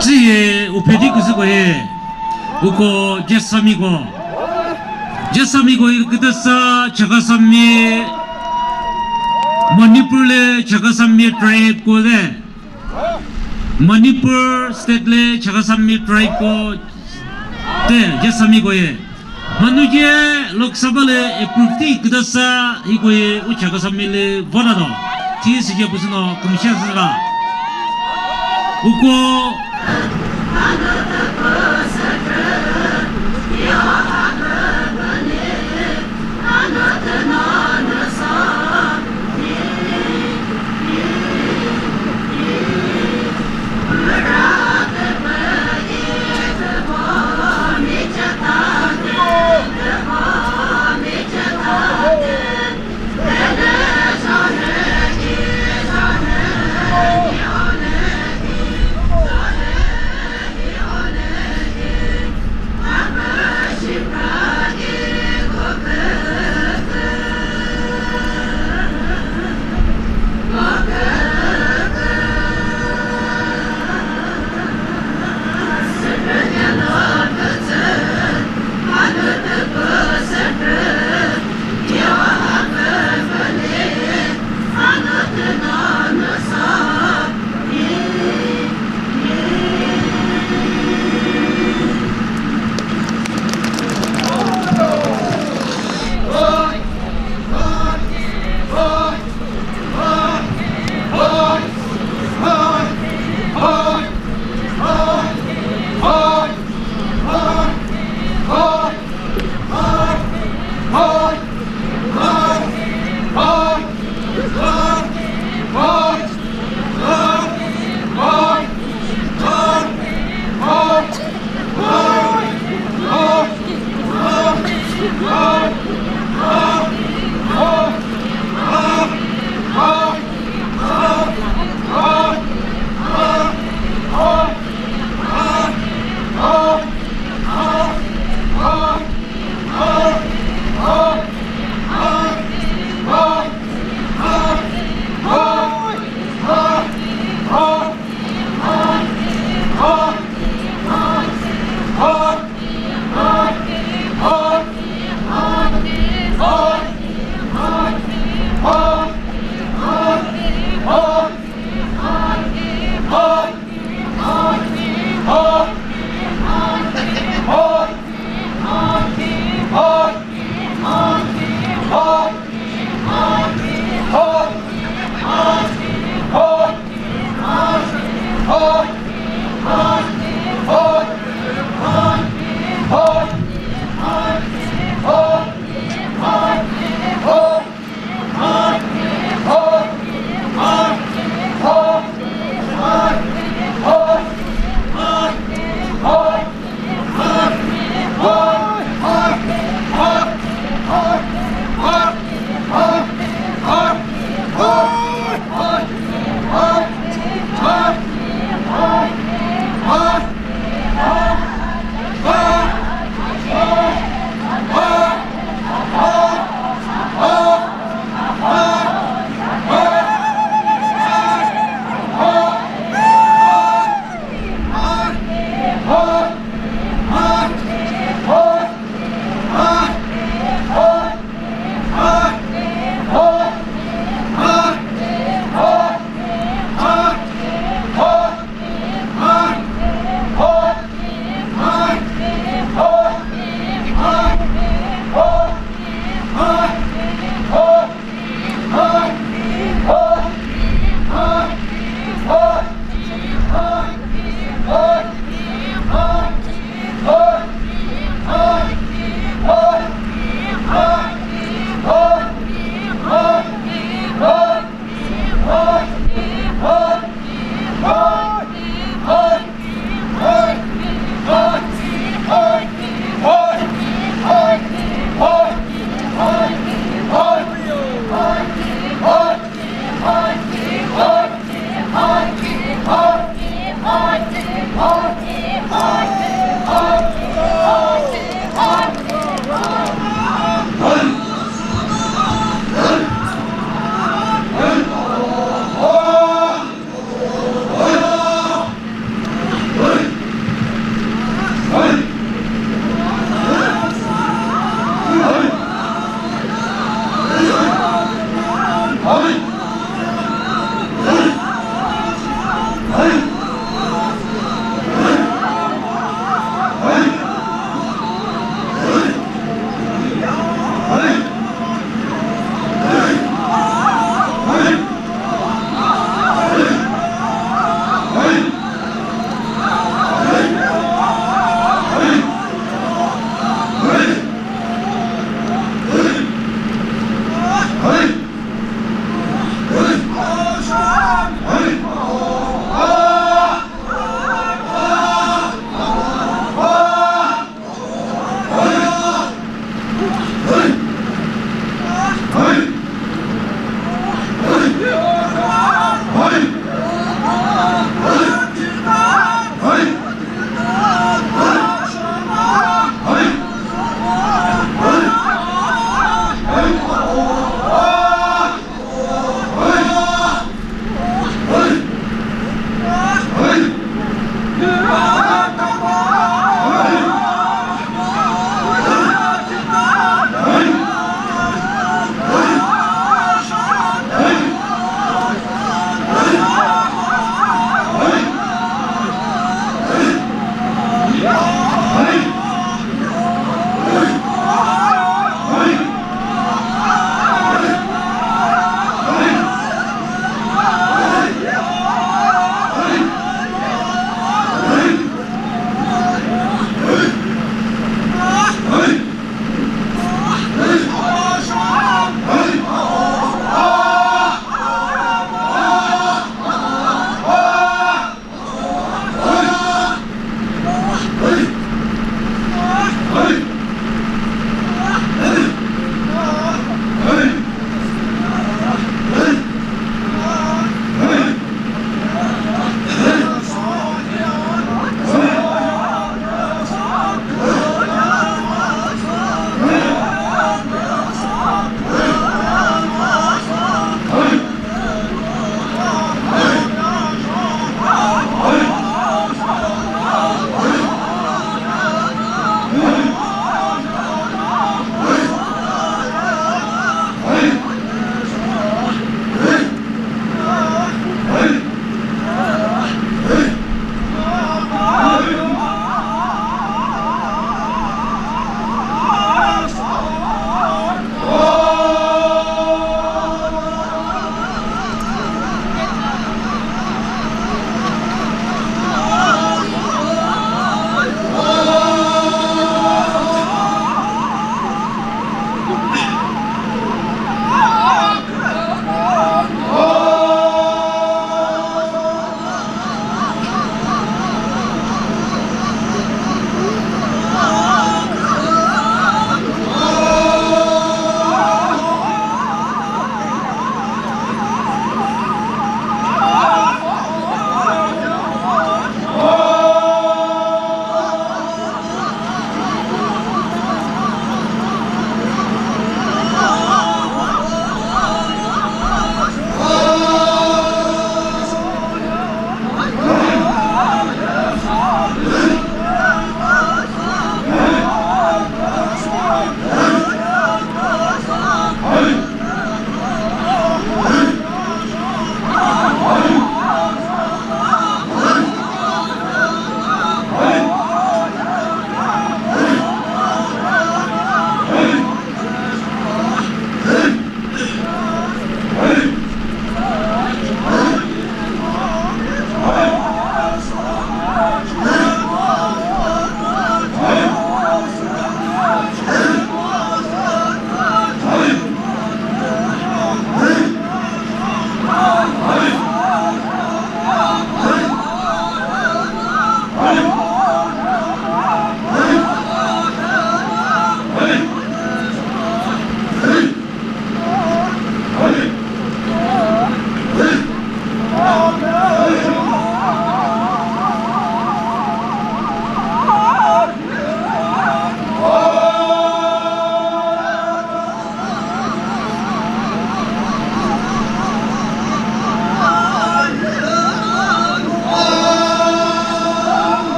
Tsüye uphedi küsüko ye, uko Jessami ko. Jessami ko kütasa Chakhesangmi, Manipur le Chakhesangmi tribe ko de. Manipur state le Chakhesangmi tribe ko te Jessami ko ye. Manu je Lok Sabha le approve thi kütasa hiko ye u Chakhesangmi le vote do. Thi sije pusuno kümüshe züra. Uko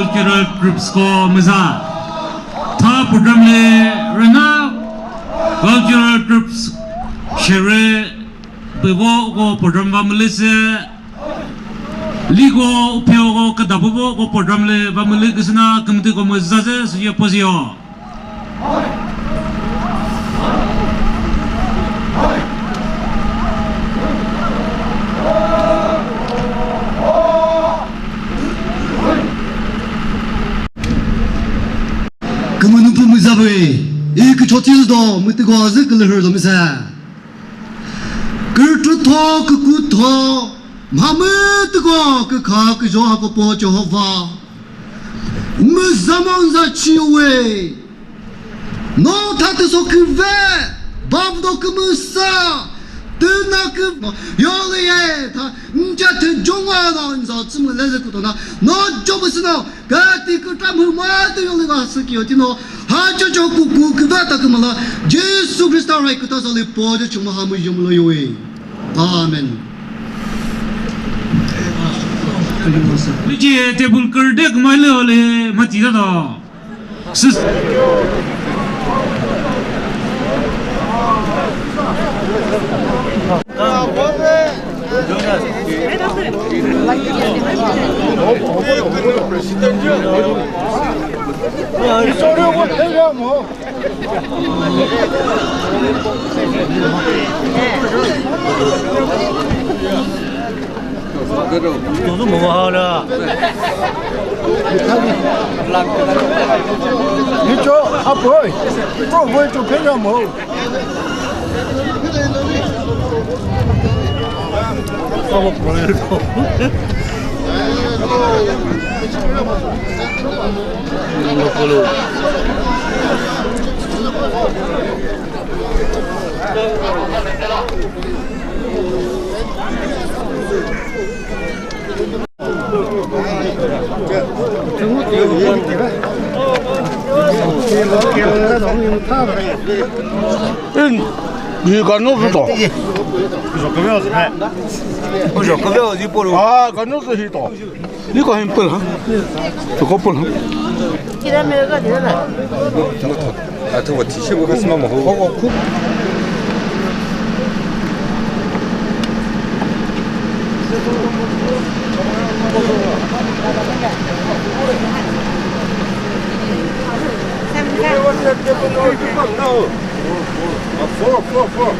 Cultural groups ko müza. Tha program le rüna cultural groups shere püvo ko program va mülüse. Liko upio ko kadapuvo ko program le va mülü küsüna kümtü ko müza ze süye pozio. Kümünu pü müzabui, i küchotizü do, mütüko azü külühür do müsa. Kürtütho kükutho, mha mütüko kükha küjo hakopo Jehovah. Müzamon za chiwe. No thatü so küve, bavdo kümüsa, tüna kü-, yoliye, tha, nja tü jongwa no nza tsümü leze kutona, no jobu sino, kati kütra mü ma tü yoli ga sü kiyo tino, ha jo jo ku ku küve ta kümala, Jesu Krista rai küta sali po jo chuma ha mü yom lo yoe. Amen. Lüji table kürde kümai lü ole mati da da. Sis. Tuzu mu ha la. Ni cho apoi. Pro voi cho phe ya mo. Avo pro. Ih, hi kano sü to. Ah, kano sü hi to. Ni ko hin pul ha. To ko pul ha. Kira me ga dina na. A thu wa thi shi bu ka sma mo ho. Four, four, four.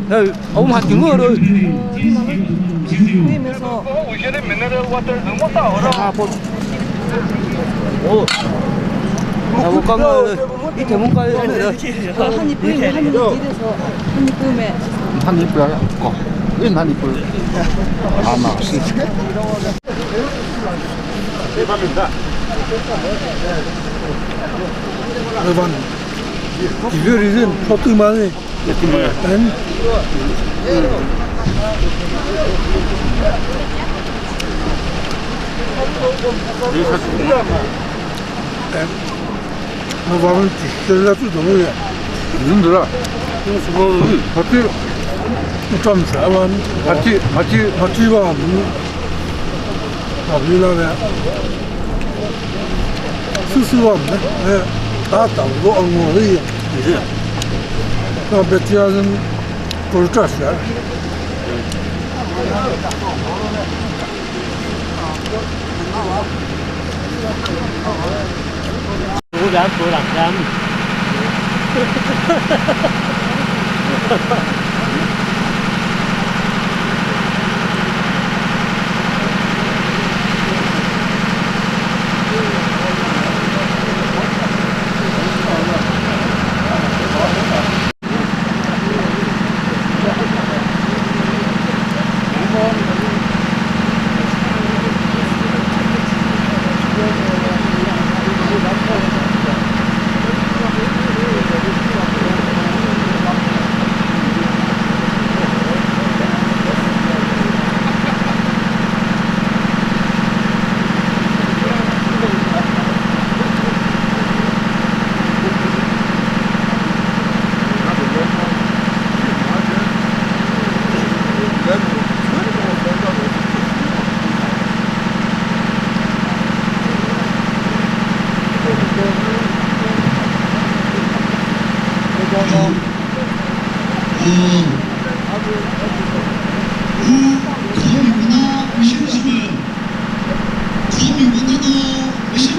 Hey, aum hati ngoro. Aum kang, ite mung kai. Hani pui, hani pui de so. Hani pui me. Hani pui ko. Ih, hani pui. Ama si. Levan. Ibu rizin foto mani. Foto mani. En. En. No, warum nicht? Der ist dazu, da muss ja. Sind da. Hati, utam sa, aber Hati, Hati, Hati war. Abi la ya. Süsü var mı? E, ta ta, bu anlamda iyi. Tam betiyazın kurtaş ya. Ü, u, khomi küna mission sü mü. Khomi küna no mission